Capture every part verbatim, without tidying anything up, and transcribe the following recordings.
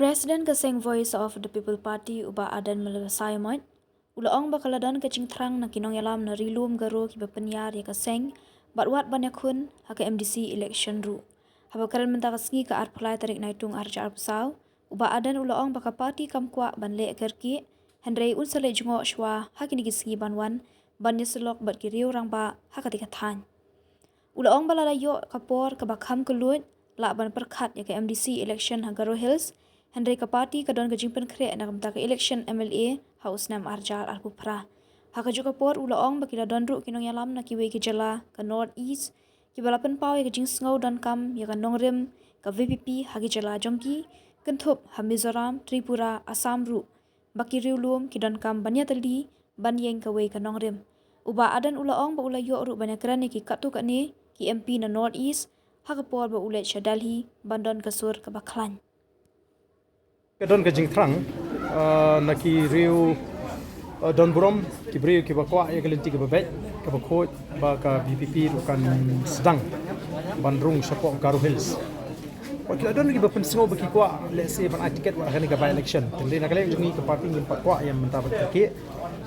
President ka seng Voice of the People Party, u Bah Ardent Miller Basaiawmoit, u la ong ba ka la don ka jingthrang na ki nongïalam na Ri Lum Garo kiba pynïar ïa ka seng bad wad ban ïakhun ha ka M D C election ruh. Haba kren mynta ka sngi ka arphew lai tarik Naitung arhajar arphew saw, u Bah Ardent u la ong ba ka party kam kwah ban leh kyrkieh, hynrei un sa leit jngoh shuwa ha kine ki sngi ban wan ban ïasyllok bad ki riew rangbah ha katei ka thaiñ. U la ong ba lada ïoh ka por kaba kham kylluid, lah ban pyrkhat ïa ka M D C election ha Garo Hills, hynrei ka party ka don ka jingpynkhreh na ka bynta ka election M L A ha u snem arhajar arphew phra. Ha kajuh ka por u la ong ba ki la don ruh ki nongïalam na kiwei ki jylla ka North East kiba la pynpaw ïa ka jingsngew donkam ïa ka nongrim ka V P P ha ki jylla jong ki, kynthup ha Mizoram, Tripura, Assam ruh, ba ki riewlum ki donkam ban ïatylli ban ïeng kawei ka nongrim. U Bah Ardent u la ong ba u la ïoh ruh ban ïakren ïa ki katto katne ki M P na North East ha ka por ba u leit sha Delhi ban don ka sur kaba khlaiñ. Ka don ka jingthrang, ah, na ki riew, ah, don burom, ki briew kiba kwah ïa ka lynti kaba beit, kaba khuid, ba ka V P P ruh kan sdang ban rung shapoh Garo Hills. Wat ki la don kiba pynsngew ba ki kwah, let's say, ban ai ticket wat ha kane ka by election. Te na ka liang jong ngi ka party ngim pat kwah ïa mynta ban kyrkieh.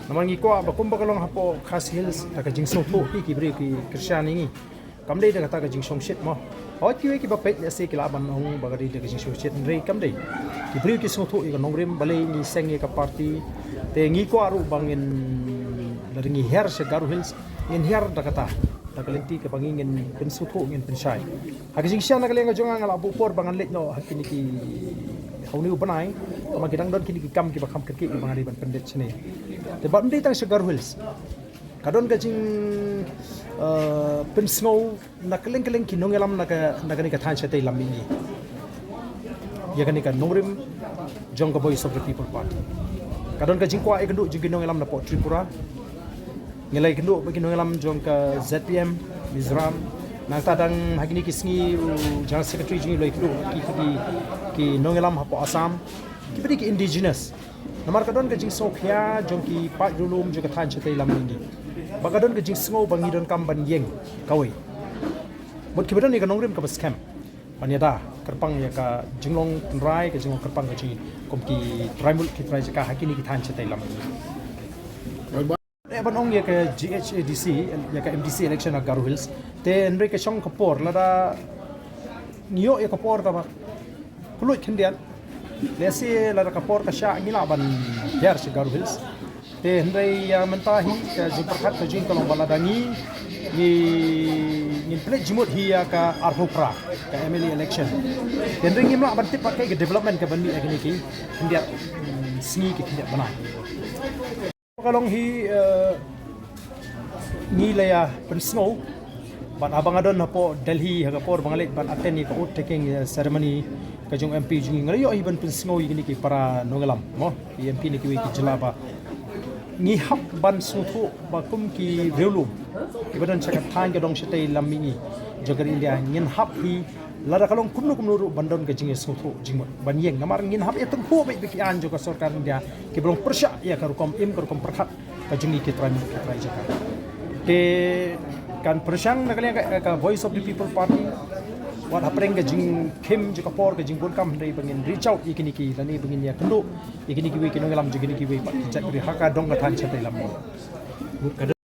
Namar ngi kwah ba kumba ka long hapoh Khasi Hills, da ka jingsngewthuh ki, ki briew ki kyrshan ïa ngi. Kam dei da kata ka jingshongshit mo. Hooid kiwei kiba peit, let's say, ki lah ban ong ba ka dei da ka jingshongshit, hynrei kam dei. Ki briew ki sngewthuh ïa ka nongrim, balei ngi seng ïa ka party. Te ngi kwah ruh ba ngin, lada ngi hiar sha Garo Hills, ngin hiar da kata, da ka lynti kaba ngi ngin pynsngewthuh, ngin pynshai. Ha ka jingshisha na ka liang ka jong nga, nga lah buh por ba ngan leit noh ha kine ki, ha une u bnai, namar ki dang don kine ki kam kiba kham kyrkieh kiba nga dei ban pynleit shane. Te bad ym dei tang sha Garo Hills, ka don ka jing, eh, pynsngew na kylleng kylleng ki nongïalam na ka, na kane ka thaiñ shatei lam mihngi ïa kane ka nongrim jong ka Voice of the People Party. Ka don ka jingkwah ïakynduh jong ki nongïalam napoh Tripura. Ngi la ïakynduh bad ki nongïalam jong ka Z P M Mizoram. Nangta dang ha kine ki sngi u General Secretary jong ngi u la ïakynduh bad ki, ki, ki nongïalam hapoh Assam, kiba dei ki indigenous. Namar ka don ka jingsngewkhia jong ki paid riewlum jong ka thaiñ shatei lam mihngi, ba ka don ka jingsngew ba ngi donkam ban ïeng kawei. Mut kiba don ïa ka nongrim kaba skhem ban ïada kyrpang ïa ka jinglong tynrai, ka jinglong kyrpang ka jong ngi kum ki trai muluk, ki trai jaka ha kine ki thaiñ shatei lam mihngi. Eh, ban ong ïa ka G H A D C, ïa ka M D C election ha Garo Hills. Te hynrei ka shong ka por, lada ngi ïoh ïa ka por kaba kylluid khyndiat, lehse lada ka por ka shah, ngi lah ban hiar sha Garo Hills. Te hynrei ïa mynta hi ka jingpyrkhat ka jong ngi ka long ba lada ngi, ngi, ngin pynleit jingmut hi ïa ka arphew phra, ka M L A election. Te hynrei ngim lah ban tip pat kaei ka development ka ban mih ha kine ki khyndiat, mm, sngi, ki khyndiat bnai. Ka long hi, eh, ngi la ïa pynsngew bad haba nga don hapoh Delhi ha ka por ba nga leit ban attend ïa ka oath taking, eh, ceremony ka jong M P jong ngi, nga la ïoh hi ban pynsngew ïa kine ki para nongïalam mo, ki M P na kiwei ki jylla ba ngi hap ban sngewthuh ba kum ki riewlum kiba don sha ka thaiñ ka dong shatei lam mihngi jong ka ri India, ngin hap hi lada ka long kumno kumno ruh ban don ka jingïasngewthuh jingmut ban ïeng. Namar ngin hap ïa tyngkhuh beit bad ki aiñ jong ka sorkar India kiba long pyrshah ïa ka rukom im, ka rukom pyrkhat ka jong ngi ki trai muluk, ki trai jaka. Te kan pyrshang na ka liang ka, ka Voice of the People Party, wat hapdeng ka jingkhim jong ka por, ka jingbun kam, hynrei ba ngin reach out ïa kine ki, lane ba ngin ïakynduh ïa kine kiwei ki nongïalam jong kine kiwei pat ki jaitbynriew ha ka dong ka thaiñ shatei lam mihngi.